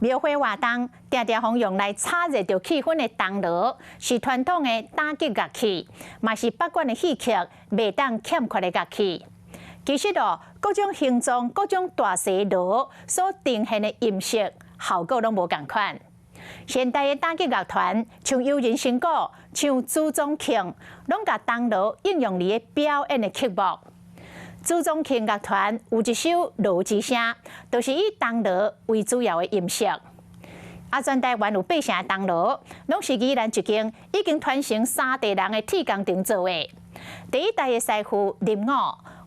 廟會活動定定予用來炒熱著氣氛的銅鑼，是傳統的打擊樂器，嘛是北管的戲曲袂當欠缺的樂器。其實哦，各種形狀、各種大細鑼所呈現的音色效果攏無仝款。現代的打擊樂團，像悠人神鼓、像朱宗慶，攏共銅鑼應用佇咧表演的曲目。朱宗慶樂團有一首《鑼之聲》，就是以銅鑼為主要的音色。啊，全台灣有八成的銅鑼，攏是宜蘭一間已經傳承三代人的鐵工廠做的。第一代的師傅林武，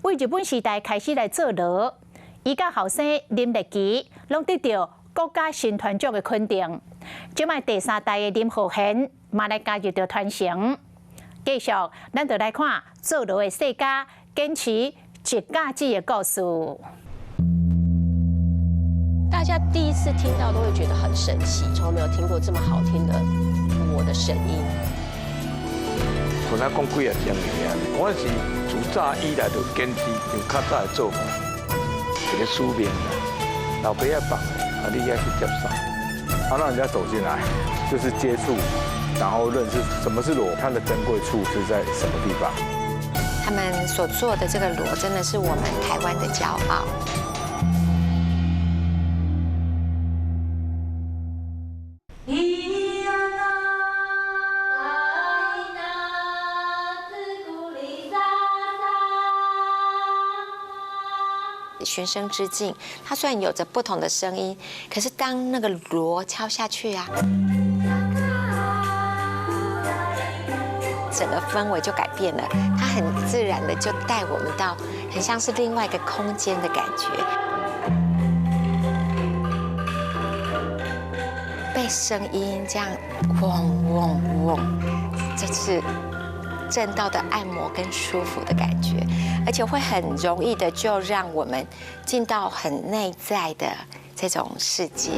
對日本時代開始來做鑼，伊佮後生林立奇攏得著國家新傳獎的肯定。這擺第三代的林浩賢嘛來加入著傳承。繼續，咱就來看做鑼的世家堅持一甲子的故事。大家第一次聽到都會覺得很神奇，從來沒有聽過這麼好聽的鑼的聲音。本來講幾仔千年啊，我是自早以來就堅持用較早的做法，一個使命啦，老爸仔放的，啊，你愛去接受。啊，讓人家走進來，就是接觸，然後認識什麼是鑼，它的珍貴處是在什麼地方。他們所做的這個鑼，真的是我們台灣的驕傲。循聲之境，它雖然有着不同的聲音，可是當那個鑼敲下去啊，整個氛圍就改變了。它很自然的就帶我們到很像是另外一個空間的感覺，被聲音這樣嗡嗡嗡，這是震到的按摩跟舒服的感覺，而且會很容易的就讓我們進到很內在的這種世界。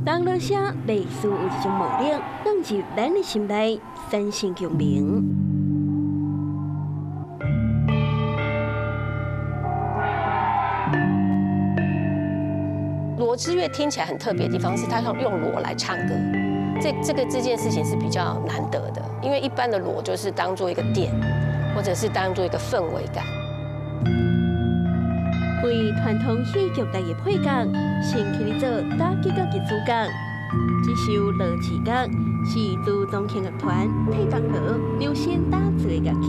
銅鑼聲類似有一種魔力，融入咱的心內，產生共鳴。鑼之樂聽起來很特別的地方是，它用鑼來唱歌，這件事情是比較難得的，因為一般的鑼就是當做一個點，或者是當做一個氛圍感。為傳統戲劇來的配角，神奇的做打擊樂的主角。這首《鑼之樂》是朱宗慶樂團替銅鑼量身打造的樂曲。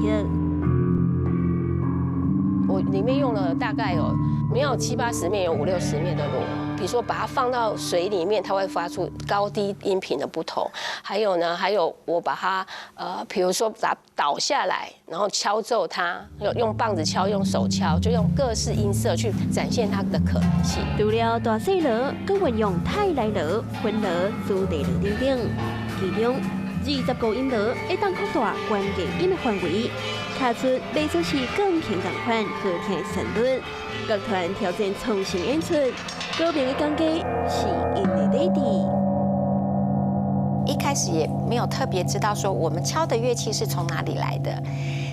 我裡面用了大概有沒有七八十面，有五六十面的鑼。比如說把它放到水裡面，它會發出高低音頻的不同。還有呢，還有我把它比如說把它倒下來，然後敲奏它，用棒子敲，用手敲，就用各式音色去展現它的可能性。除了大細鑼，閣運用泰來鑼、分鑼、子弟鑼等等，其中20個音鑼會當擴大關鍵音的範圍，敲出袂輸是鋼琴仝款好聽的旋律。樂團挑戰創新演出，高明的講解是𪜶的底底。一開始也沒有特別知道說我們敲的樂器是從哪裡來的，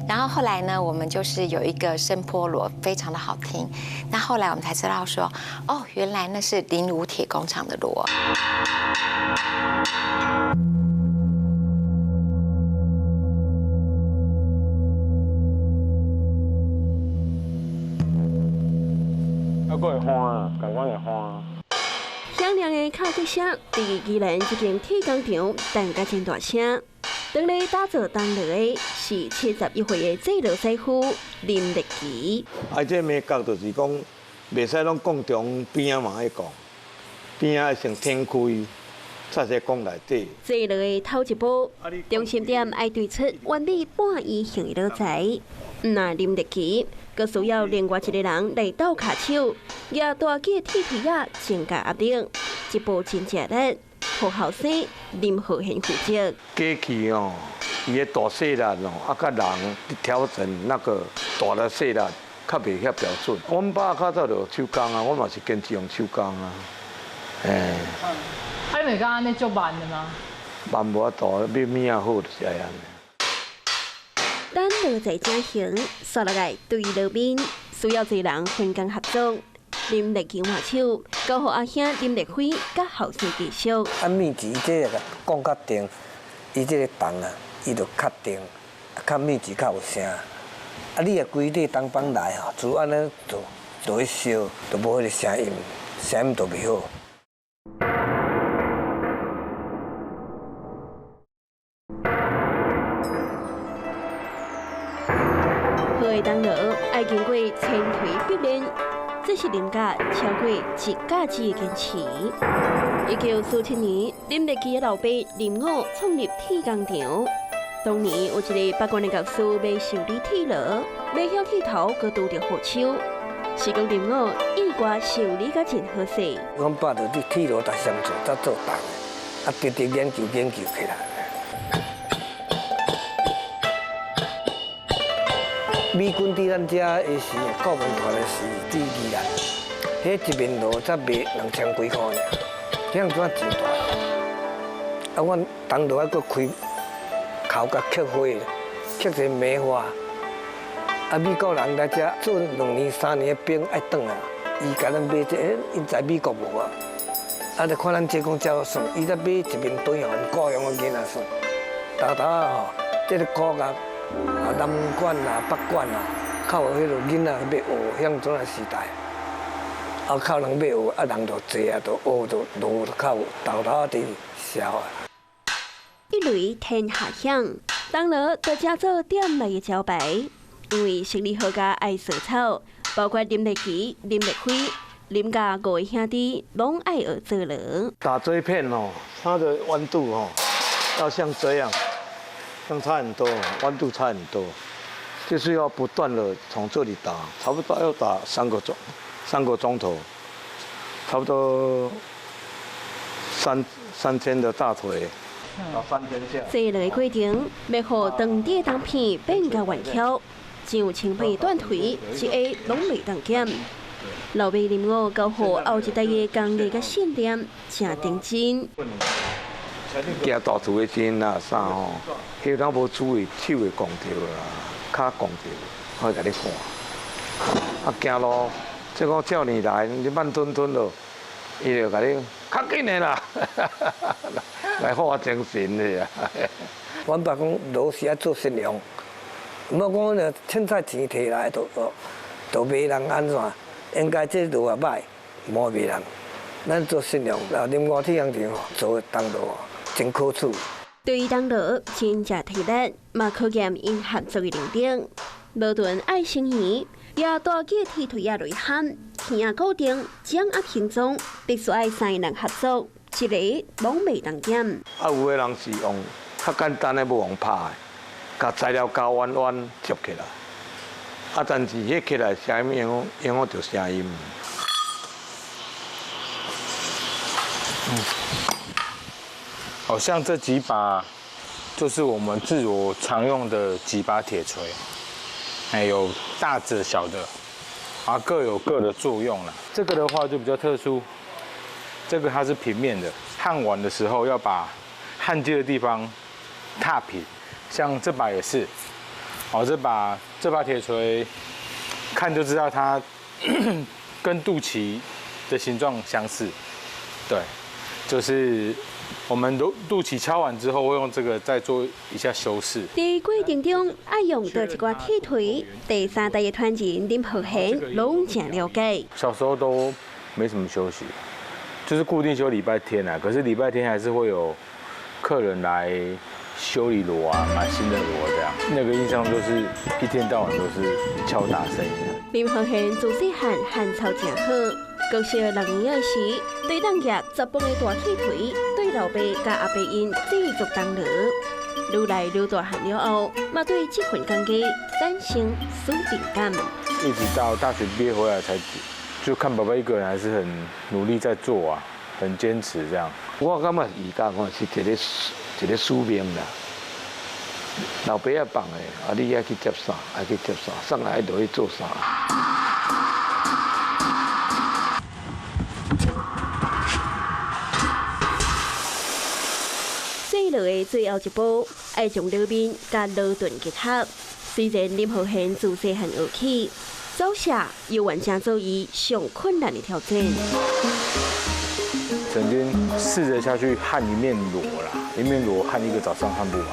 然後後來呢，我們就是有一個聲波鑼，非常的好聽。那後來我們才知道說，哦，原來那是麟武鐵工廠的鑼。啊，閣會歡啊，仝款會歡。響亮的敲擊聲，佇宜蘭這間鐵工廠震甲真大聲。當咧打造銅鑼的是71歲的製鑼師傅林立奇。啊，這眉角就是講，袂使攏講中邊仔嘛愛講，邊仔愛先天開，才使講內底。製鑼的頭一步，中心點愛對出完美半圓形的鑼材。毋但林立奇，閣需要另外一個人來鬥跤手，舉大支的鐵錘仔增加壓力。這步真吃力，予後生林浩賢負責。機器哦，伊的大細力哦，啊，佮人去調整那個大力細力，較袂遐標準。阮爸較早就手工啊，我嘛是堅持用手工啊，欸。啊，你袂感覺按呢足慢的嗎？慢無法度，欲物仔好就是愛按呢。等鑼材成型，煞落來對鑼面，需要濟人分工合作。林立基換手，交予阿兄林立輝佮後生繼續。啊，篾子這个講較定，伊這个重啊，伊就較定，較篾子較有聲。啊，你若規塊東放來吼，就按呢做，就去燒，就無彼个聲音，聲音就袂好。好的銅鑼愛經過千錘百煉，這是林家超過一甲子的堅持。1947年，林立基的老爸林武創立鐵工廠。當年有一个北縣的藝師欲修理鐵鑼，袂曉鐵頭，閣拄著禍手，是講林武意外修理甲真好勢。阮爸就佇鐵鑼逐項做，才做重的，啊，直直研究研究起來。美軍佇咱遮的時，顧問團的時佇宜蘭，彼一面鑼才賣2000幾箍爾，遐怎真大？啊，阮銅鑼還閣開頭甲刻花，刻一个梅花。啊，美國人來遮做2年3年的兵，愛轉來，伊共咱買這個，𪜶知美國無啊？啊，就看咱這講這好耍，伊才買一面轉予阮故鄉的囡仔耍。沓沓仔吼，這个古樂。啊，南管啊，北管啊，較有彼落囡仔欲學遐陣仔時代，啊，較人欲學，啊，人就濟啊，就學就路就較有沓沓仔佇銷啊。一雷天下響，銅鑼就成做店內的招牌，因為生理好佮愛趖草，包括林立基、林立輝、林家5个兄弟，攏愛學做鑼。打錐片哦，它的彎度哦，要像這樣。相差很多，彎度差很多，就是要不斷的從這裡打，差不多要打3個鐘，3個鐘頭，差不多3000的大腿，到3000下。這個過程，欲予當地的銅片變較圓巧，只有清白斷腿，一个攏袂當減。老爸林武交予後一代的工藝佮信念，誠認真。行大厝的時陣啊，啥吼，彼阵無注意，手會摃著啦，跤摃著，我會共你看。啊，行路，這個少年來，你慢吞吞咯，伊就共你較緊的啦，來發精神的啊。阮爸講，鑼是愛做實用，毋好講凊彩錢提來就就賣人按怎，應該這路也歹，無賣人。咱做實用，啊，林吳鐵工廠做銅鑼。真可取。對於銅鑼真正體力，嘛考驗𪜶合作的能力。鑼盾愛成圓，也大支鐵槌仔來夯，耳仔固定，掌握形狀，必須愛3个人合作，一个攏袂當減。啊，有的人是用較簡單的，無用拍的，共材料膠彎彎接起來。啊，但是彼起來聲音影響影響著聲音。好像這幾把就是我們製鑼常用的幾把鐵錘，哎，有大的、小的，啊，各有各的作用啦。這個的話就比較特殊，這個它是平面的，焊完的時候要把焊接的地方踏平。像這把也是，哦，這把鐵錘看就知道它跟肚臍的形狀相似，對，就是。我們肚臍敲完之後，會用這個再做一下修飾。佇過程中，愛用到一寡鐵錘。第3代的傳人林浩賢攏誠了解。小時候都沒什麼休息，就是固定休禮拜天啊。可是禮拜天還是會有客人來修理鑼啊，買新的鑼這樣。那個印象就是一天到晚都是敲打聲音。林浩賢自細漢漢操誠好。國小6年仔時，對當舉10磅的大鐵錘，對老爸佮阿伯𪜶製作銅鑼，愈來愈大漢了後，嘛對這份工藝產生使命感。一直到大學畢業回來，才就看爸爸一個人還是很努力在做啊，很堅持這樣。我感覺伊家吼是一個使命啦，老爸仔放的，啊，你愛去接啥，愛去接啥，上來愛落去做啥。製鑼的最後一步，愛將鑼面佮鑼盾結合。雖然林浩賢自細漢學起，走下犹原成做伊上困难的挑战。曾经试着下去焊一面锣啦，一面锣焊一个早上焊不完。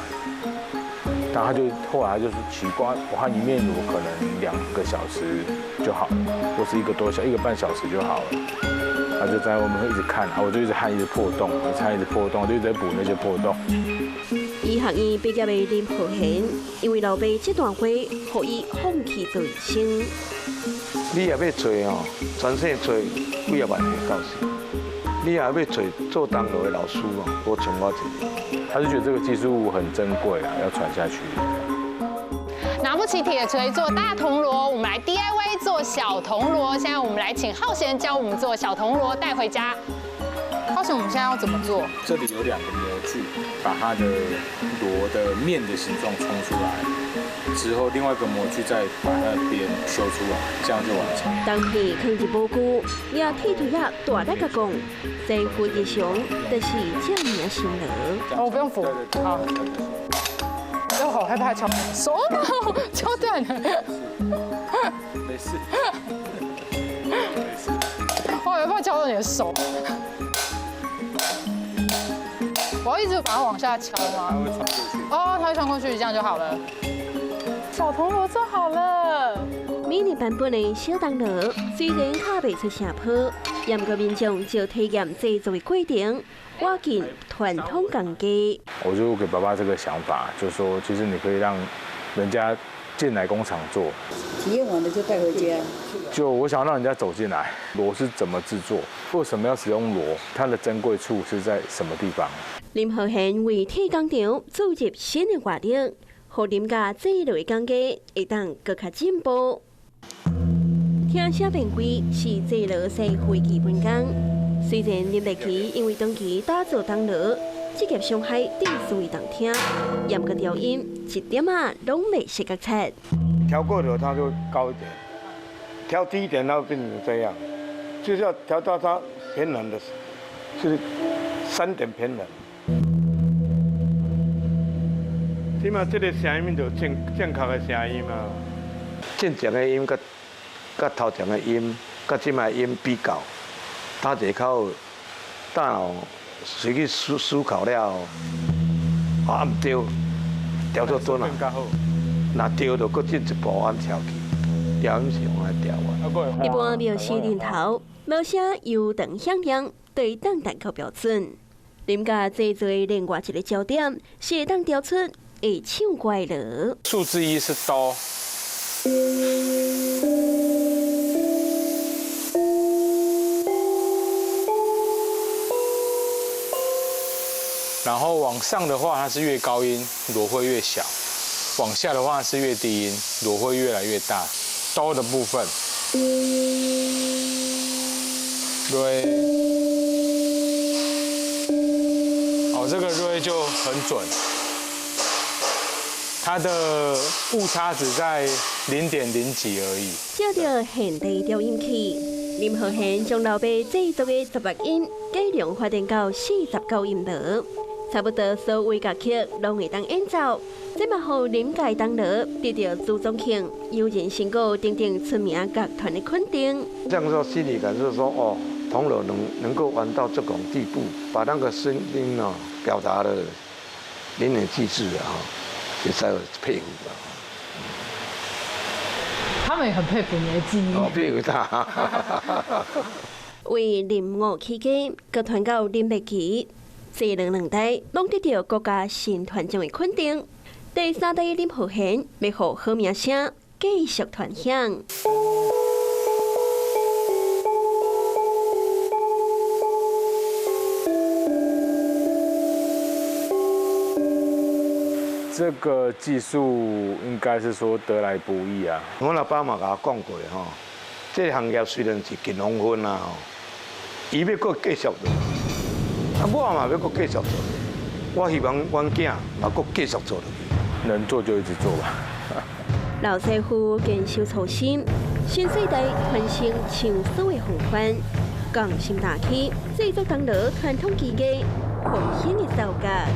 但他就后来就是奇怪，我焊一面锣可能2个小时就好了，或是1个半小时就好了。他就在我们会一直看，我就一直焊，一直破洞，一直焊，一直破洞，就一直在补那些破洞。医学院毕业的林浩贤，因为老爸这段话，予伊放弃做医生。你若要做哦，全省做几仔万个教师。你若要做做铜锣的老师哦，无像我这个。他就觉得这个技术很珍贵啊，要传下去。拿不起铁锤做大铜锣，我们来 DIY 做小铜锣。现在我们来请浩贤教我们做小铜锣带回家。浩贤，我们现在要怎么做？这里有2个模具，把它的锣的面的形状冲出来，之后另外一个模具再把它的边修出来，这样就完成。当片放入模具，也铁锤仔大力甲讲，师傅日常就是这么辛劳。哦，不用扶，好。我好害怕敲手，敲断了。没事，没事。我好害怕敲到你的手。我要一直把它往下敲吗？它会穿过去。哦，它会穿过去，这样就好了。小铜锣做好了。迷你版本的小铜锣虽然敲袂出声波，也毋过民众就体验制作的过程，挖进传统工艺。我就给爸爸这个想法，就是说，其实你可以让人家进来工厂做，体验完了就带回家。就我想让人家走进来，锣是怎么制作？为什么要使用锣？它的珍贵处是在什么地方？林浩贤为铁工厂注入新的活力，予林家这一类工艺会当阁较进步。听声辨位是制锣师傅的基本功。虽然林立奇因为长期打造铜锣，职业伤害致思维动听，严格调音一点仔拢袂失觉察。调过头它就高一点，调低一点它会变成这样，就是要调到它平衡的，就是3点平衡。起码这个声音就正确的声音啊，正常的音佮头前的音，佮这摆音比较，他一口大脑随去思考了后，啊毋对，调做准啊，若对就阁进一步按调去，调音是用来调啊。一般庙时年头，锣声悠长响亮，对当达到标准。林家制作的另外一个焦点是会当调出会唱歌的锣。数字1是哆。然后往上的话，它是越高音，锣会越小；往下的话是越低音，锣会越来越大。哆的部分，瑞，哦，这个瑞就很准，它的误差只在0.0几而已。照着现代调音器，林浩贤将老爸制作的16音改良发展到49音锣。差不多所有乐曲拢会当演奏，这嘛予林家铜锣得到朱宗庆、优人神鼓等等出名乐团的肯定。这样说心里感受说，哦，铜锣能够玩到这种地步，把那个声音哦表达的淋漓尽致啊，也实在佩服啊。他们也很佩服你的技艺。哦，佩服他。为林五起家，乐团到林立奇。这两代拢得到国家新团奖的肯定。第三代林浩贤欲予好名声继续传响。这个技术应该是说得来不易啊。我老爸嘛共我讲过吼，这个行业虽然是近黄昏啊吼，伊欲阁继续落。啊，我嘛欲阁继续做，我希望阮囝嘛阁继续做落去。能做就一直做吧。老师傅坚守初心，新世代传承唱诗的风范，共心大气制作铜锣传统技艺复兴的造价。